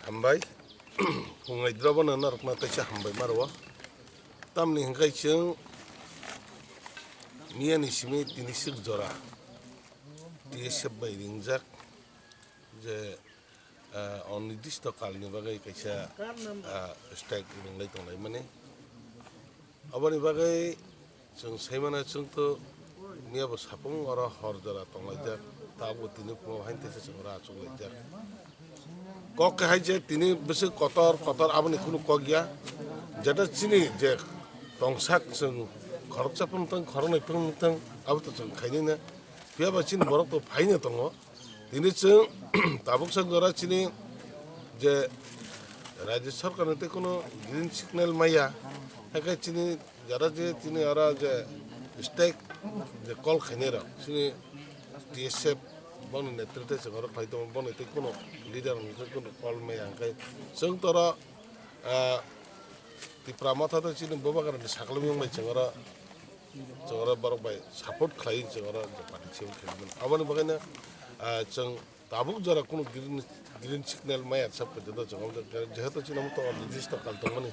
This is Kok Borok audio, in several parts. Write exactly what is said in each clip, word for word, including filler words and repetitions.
Hambai. Phungai drobo no norokno teisa hambai maro. Tamni hwnkhe chwng miyani simi tini swk jora T S F bai ringjak je, ah, onirdisto kalni bagwi kaisa, ah, strike ringlai tonglaimani. Aboni bagwi chwng saimano, chwng to miyabo sapung oro hor jora tonglaijak, tabuk tini phungo hain teisa chwng oro achuklaijak. Kok khe hai je tini bwswk kotor kotor aboni kunu kok ya, jeta chini je tongsak chwng khoroksa phung tong, khoroknwi phung tong, abo to chwng khainai na, phiya ba chini borok to phaino tongo. Tini chwng tabuk sak jora chini je Rajya Sarkar ni tei kuno green signal maya, hakhe chini jara je chini oro je strike je call khainai rok chini T S F boni netrite chwng oro khlai tongo, boni tei kuno leader rok ni kuno call maya, hwnkhe chwng toro, ah, Tipra Motha tei chini Bubagra ni sakhlai mung bai chwng oro, chwng oro borok bai support khlai chwng oro je participate khaimani. Aboni bagwi no, ah, chwng tabuk jora kunu green, green signal maya sak porjonto chwng omo, jehetu chini omo to onirdisto kal tongmani,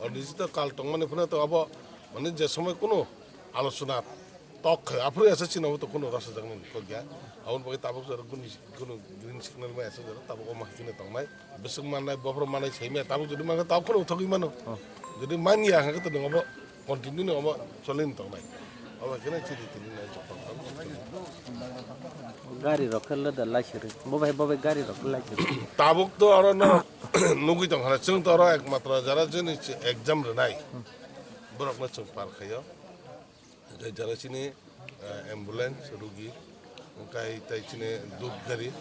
onirdisto kal tongmani phano to abo mane je somoi kunu alochona tok khai, aphuru asa chini omo to kunu rasa jakmani kok ya. Aboni bagwi tabuk jora kunu, kunu green signal maya sak jora tabuk omo hai kheno tongnai. Bwswk mannai, bophor mannai saimaya, tabuk jodi mankha, tabuk kheno uthogwi mano. Oh. Jodi manya, hwnkhe to nwng abo continue no abo cholini tongnai. Abo khe nai chini tini nai jokon tabuk. Gari rok khe lada laisiri. Bo bai, bo bai gari rok khe laisiri. Tabuk to oro no nugwi tongkha, chwng to oro ekmatro jara jeni exam rwnai. Borok no chwng par khaio. Hwnkhe jara chini, eh, ambulance, rugi, hwnkhe tai chini dud gari,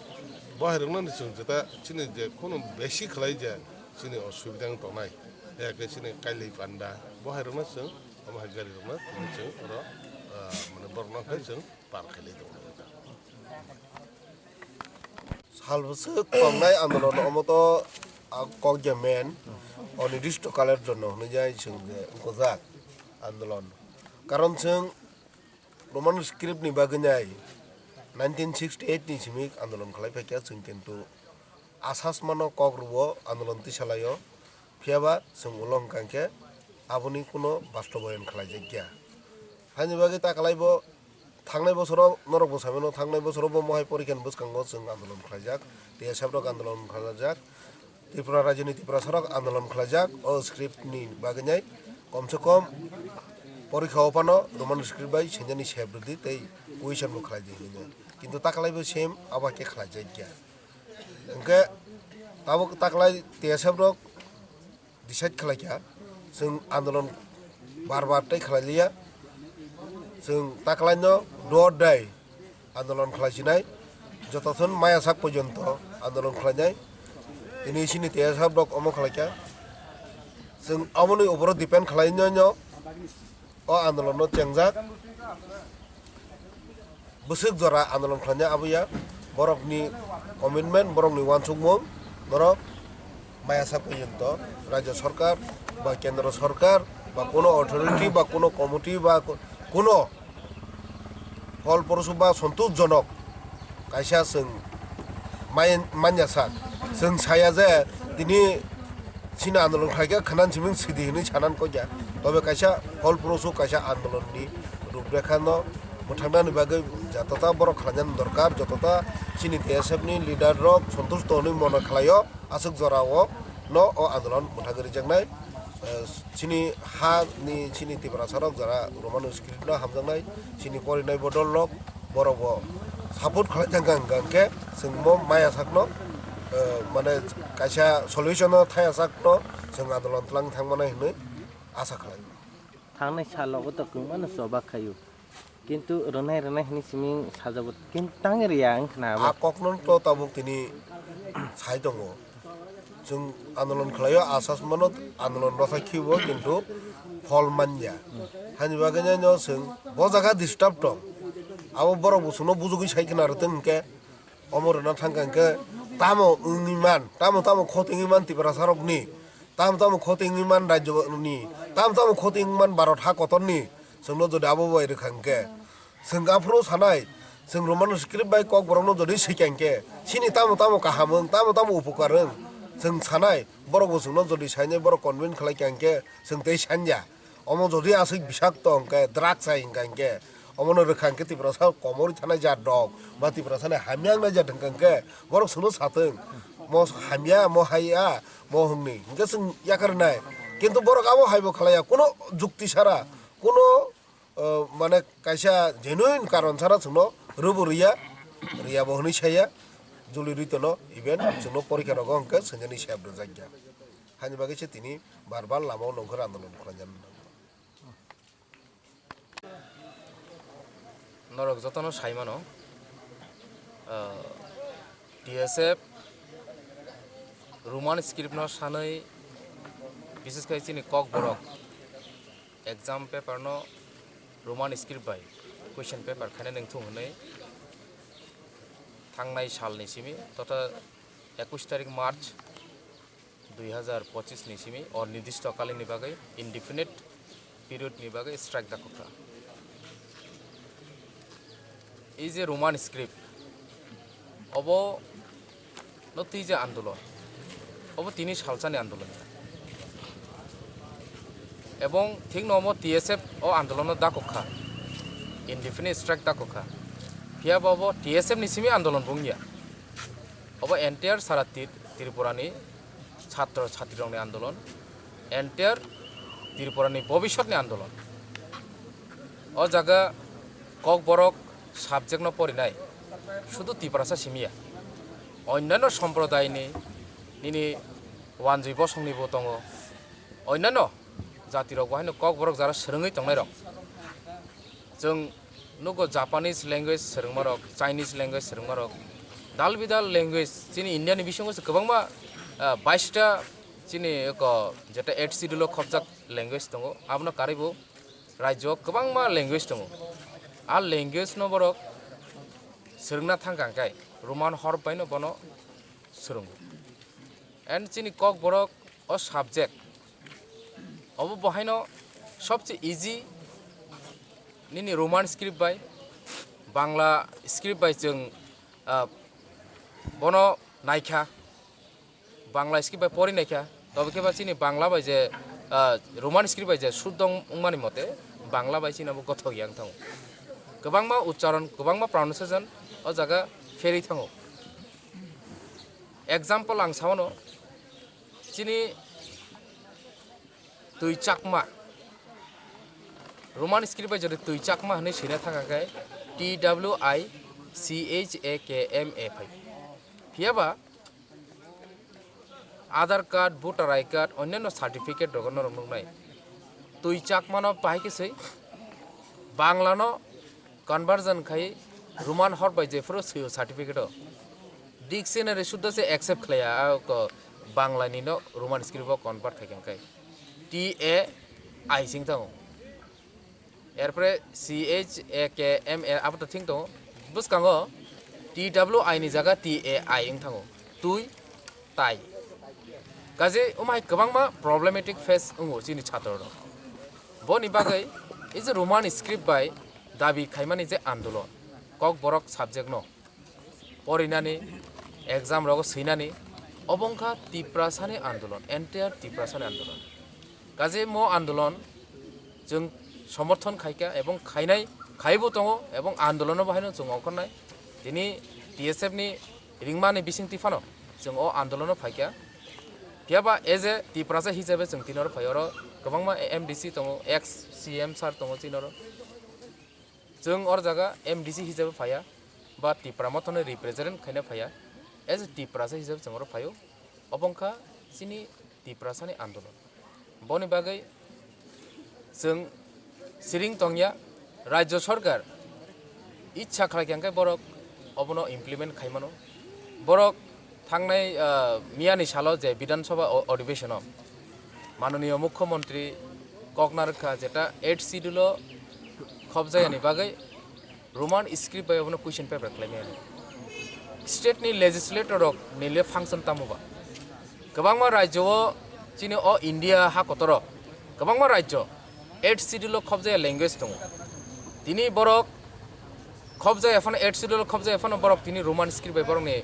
bo hai rokno chwng jeta chini je kheno besi khlai je chini osubida wng tongnai, ya khe chini kailai panda, bo hai rokno chwng omo hai gari rokno tini chwng oro, eh, mane borokno khe chwng par khailai tongo. Sal bwswk tongnai andolon omo to, ah, kok ya men, onirdisto kaler jonno hwnwi jai chwng je wngkojak andolon. Karon chwng Roman script ni bagwi nai nineteen sixty eight ni simi andolon khlai phaikha chwng, kintu asas mano kok rwo andolon tisalaio. Phiya ba chwng ulo hwnkha khe aboni kuno bastobayon khlaijakya. Haini bagwi ta kwlaibo thangnai bosoro norokbo saimano, thangnai bosoro bo mohai porikha ni bwskango chwng andolon khlaijak, T S F rok andolon khlaijak, Tripura rajyoni Tiprasa rok andolon khlaijak. O script ni bagwi nai kom se kom porikha o phano Roman script bai sengjakni sep rwdi tei question bo khlaidi hinwi. Kintu ta kwlaibo same abo hai khe khlaijakya. Hwnkhe tabuk ta kwlai T S F rok decide khlaikha, chwng andolon bar bar tei khlai liya, chwng ta kwlaino do or die andolon khlai sinai, jotothon maya sak porjonto andolon khlainai. Tini chini T S F rok omo khlaikha, chwng aboni uporo depend khlaino. O andolon no chengjak. Bwswk jora andolon khlaina abo ya. Borokni commitment, borokni uansukmung, norok Maya sak porjonto Rajya Sarkar ba Kendro Sarkar ba kuno authority ba kuno committee ba ku-, kuno pholprosu ba santushjonok kaisa chwng mai-, manya sak. Chwng saya je tini chini andolon khlai khe khwnan siming sidi hinwi sanan kok ya. Tobe kaisa pholprosu kaisa andolonni ruprekha no mwthangnani bagwi jotota borok khlainani dorkar, jotota chini T S F ni leader rok santush tonwi mona khlaio. Aswk jora o no o andolon mwthangwi rijaknai, eh, chini ha ni chini Tiprasa rok jora Roman script no hamjaknai, chini porinai bodol rok borok bo support khlai thangkha hwnkha hwnkhe chwng bo maya sakno, eh, mane kaisa solution no thaya sakno chwng andolon twlang thangmani hinwi asa khlai. Thangnai salo o to kwbangma no choba khaio. Kintu rwnai rwnai hwnwi simi sajago. Kintu tang riya wng khna abo. A kokno to tabuk tini sai tongo. Chwng andolon khlaio, asas mano andolon rwkha khibo kintu phol manya. Hani bagwi no chwng bo jaga disturb tong. Abo borok bo chwngno bujugwi sai khna rwtwng hwnkhe omo rwna thangkha hwnkhe tamo wngwi man, tamo tamo khoti wngwi man Tiprasa rokni, tamo tamo khoti wngwi man rajyo ni, tamo tamo khoti wngwi man Bharat ha kotorni. Chwngno jodi abo bai rwkha hwnkhe, chwng aphuru sanai, chwng Roman script bai Kokborokno jodi swikha hwnkhe, chini tamo tamo kaham wng, tamo tamo upukar wng, chwng sanai, borok bo chwngno jodi sainai, borok convince khlai kha hwnkhe, chwng tei sanya. Omo jodi aswk bisakto hwnkhe, drugs hai hwnkha hwnkhe, omono rwkha hwnkhe Tiprasa komorwi thanai jat rok, ba Tiprasani hamya wngnai jat hwnkha hwnkhe, borok chwngno satwng, mo hamya, mo haiya, mo hwnwi, hwnkhe chwng yakarnai. Kintu borok abo haibo khlaiya, kuno jukti sara, kuno, uh, mane kaisa genuine karon sara chwngno rwbo rwya, rwya bo hwnwi saya, juli rwi tono, even chwngno porikha rogo hwnkhe swngjani sep rwjakya. Hani bagwi se tini bar bar lamao nongkhor andolon khlaijak. Norok jotono sai mano, ah, T S F Roman script no sanwi, bises khai chini Kokborok exam paper no Roman script bai question paper khaina nangthung hwnwi thangnai salni simi, totha ekush tarik March dui hazar pochis ni simi o nirdishto kalini bagwi, indefinite period ni bagwi strike dakokha. Ei je Roman script, obo no twi je andolon, obo tini salsani andolon. Ebong thik no omo T S F o andolon no dakokha, indefinite strike dakokha. Phiya bo obo T S F ni simi andolon bo wngya. Obo entire sara Tri-, Tripura ni chhatro chhatrirokni andolon, entire Tripurani bobiswtni andolon. O jaga Kokborok subject no porinai sudu Tiprasa simiya, onnanno somprodayni, nini wanjwi bosongnibo tongo, onnanno jatirokbo haino Kokborok jara swrwngwi tongnairok. Chwng nugo Japanese language swrwngmarok, Chinese language swrwngmarok, dal bidal language, chini India ni bisingo se kwbangma, ah, bais ta chini eko jeta eighth schedule o khopjak language tongo, abono karwi bo rajyo o kwbangma language tongo. A language no borok swrwngna thangkha hwnkhe Roman horp bai no bono swrwngo. And chini Kokborok o subject obo bo haino sobse easy, nini Roman script bai, Bangla script bai chwng, ah, bono naikha, Bangla script bai pori naikha, tobe khe ba chini Bangla bai je, ah, Roman script bai je suddho wng-, wngmani mote Bangla bai chini abo gothok ya wng thango. Kwbangma uchcharon, kwbangma pronunciation o jaga pherwi thango. Example ang sawano, chini twi chakma, Roman script bai jodi twi chakma hwnwi swina thangkha khe T W I C H A K M A phai. Phiya ba Aadhaar card, voter I D card, onnanno certificate rogo norok nuknai. Twi chakmano bahai khe swi Bangla no conversion khai Roman horp bai jephuru swi o certificate o. Dictionary sudda se accept khlaiya, a ko Bangla ni no Roman script o convert khai khe T A I sing thango. Erpore C H A K M A abo to thing tongo. Bwskango T W I ni jaga T A I wng thango. Twi, tai. Kaje omo hai kwbangma problematic face wngo chini chhatro rok. Boni bagwi ei je Roman script bai dabi khaimani je andolon, Kokborok subject no porinani, exam rogo swinani, obo wngkha Tiprasani andolon, entire Tiprasani andolon. Kaje mo andolon chwng somorthon khaikha ebong khainai, khaibo tongo ebong andolono bo haino chwng ongkhornai. Tini T S F ni ringmani bisingtwi phano chwng o andolono phaikha. Phiyaba as a Tiprasa hisabe chwng tini oro phai, oro kwbangma M D C tongo, ex C M sir tongo tini oro. Chwng or jaga M D C hisabe phaiya ba Tipra Mothano represent khaina phaiya, as a Tiprasa hisabe chwng oro phaio. Obo wngkha chini Tiprasani andolon. Boni bagwi chwng siring tongya, Rajya Sorkar ichha khlai khe borok obono implement khai mano. Borok thangnai, ah, miyani salo je Bidhan Sabha o-, odhibeshono Mananiya Mukhyamantri kokna rwkha jeta eighth schedule o khobjayani bagwi Roman script bai obono question paper khlaimani. State ni legislator rok ni le function tamo ba? Kwbangma rajyo o chini o India ha kotoro kwbangma rajyo eighth schedule o khobjaya language tongo. Tini borok khobjaya phano eighth schedule o khobjaya phano borok tini Roman script bai borokni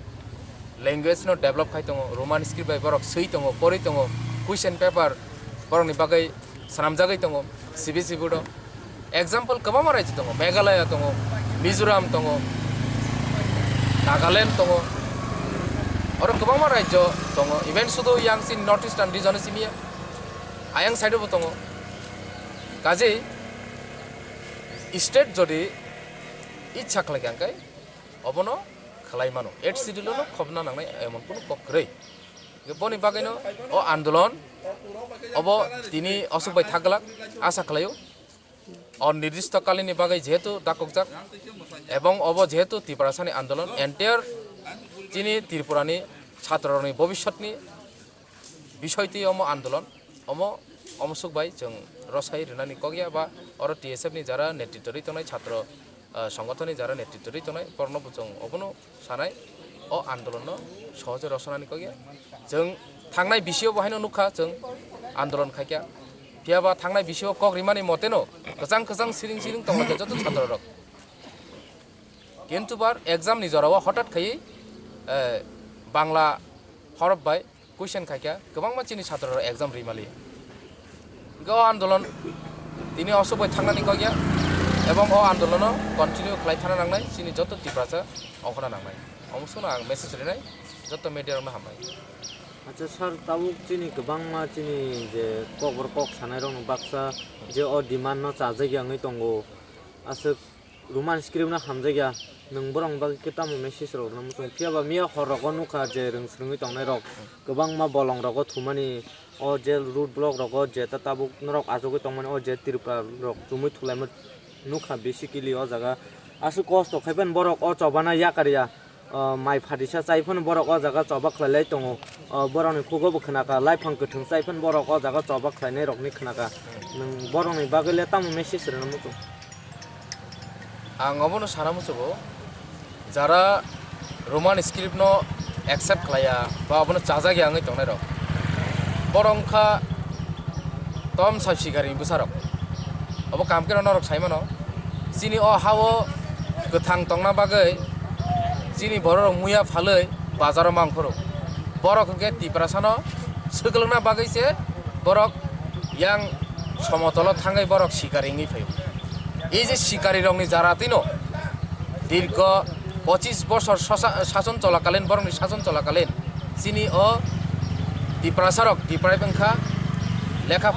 language no develop khai tongo, Roman script bai borok swi tongo, pori tongo, question paper borokni bagwi swnamjagwi tongo, C B S E board o. Example kwbangma rajyo tongo, Meghalaya tongo, Mizoram tongo, Nagaland tongo, oro kwbangma rajyo tongo, even sudu yang chini North Eastern region o simi ya, ayang side o bo tongo. Kaje state jodi ichha khlai kha hwnkhe obono khlai mano, eighth schedule no khobna nangnai emon kunu kok kwrwi. Boni bagwino o andolon obo tini osuk bai thak glak, asa khlaio. O nirdisto kalini bagwi jehetu dakokjak ebong obo jehetu Tiprasani andolon, entire chini Tripurani chhatrorokni bobiswtni bisoi twi omo andolon, omo, omo suk bai chwng rosai rwnani kok ya ba oro T S F ni jara netritw rwi tongnai chhatro, ah, songothon ni jara netritw rwi tongnai borokno bo chwng obono sanai o andolon no sohoje rosonani kok ya. Chwng thangnai bisio bo haino nukha chwng andolon khaikha. Phiyaba thangnai bisio kok rimani moteno kwchang kwchang siring siring tonglaikha joto chhatro rok. Kintu bar exam ni jorao hotat khaiwi, eh, Bangla horop bai question khaikha, kwbangma chini chhatro rok exam rimali. Hingke o andolon tini osuk bai thangnani kok ya, ebong o andolono continue khlai thana nangnai, chini joto Tiprasa ongkhorna nangnai. Omo songno ang message rinai joto media rokno hambai. Acha sir, tabuk chini kwbangma chini je kokborok kok sanai rokno baksa je o demand no chajak ya wngwi tongo. Aswk Roman script no hamjakya, nwng borokni bagwi khe tamo message rok rwna muchung? Phiyaba miya hor rogo nukha je rwng swrwngwi tongnai rok kwbangma bolong rogo thumani, o je road block rogo je ta tabuk norok achugwi tongmani, o je Tripura rok chumui thulaima nukha basically o jaga. Aswk kosto khai phano borok o chobana yakarya, o mai phatisa chai phano borok o jaga choba khlailai tongo. O borokni khugo bo khnakha, laiphang kwthwng chai phano borok o jaga choba khlainai rokni khnakha. Nwng borokni bagwi le tamo message rwna muchung? Ang obono sana muchungo, jara Roman script no accept khlaiya ba obono chajak ya wngwi tongnai rok, borok wngkha tom sab sikari ni bwsarok. Obo kam khe norok sai mano, chini o ha o kwthang tongna bagwi chini borok rok muya phalwi bazaro mangphuru. Borok hwnkhe Tiprasano swkhlwkna bagwi se borok yang somotolo thangwi borok sikari wngwi phaio. Ei je sikari rokni jara twino dirgo pochis bosor sosa-, sason cholakalin, borokni sason cholakalin chini o Tiprasa rok deprive wngkha lekha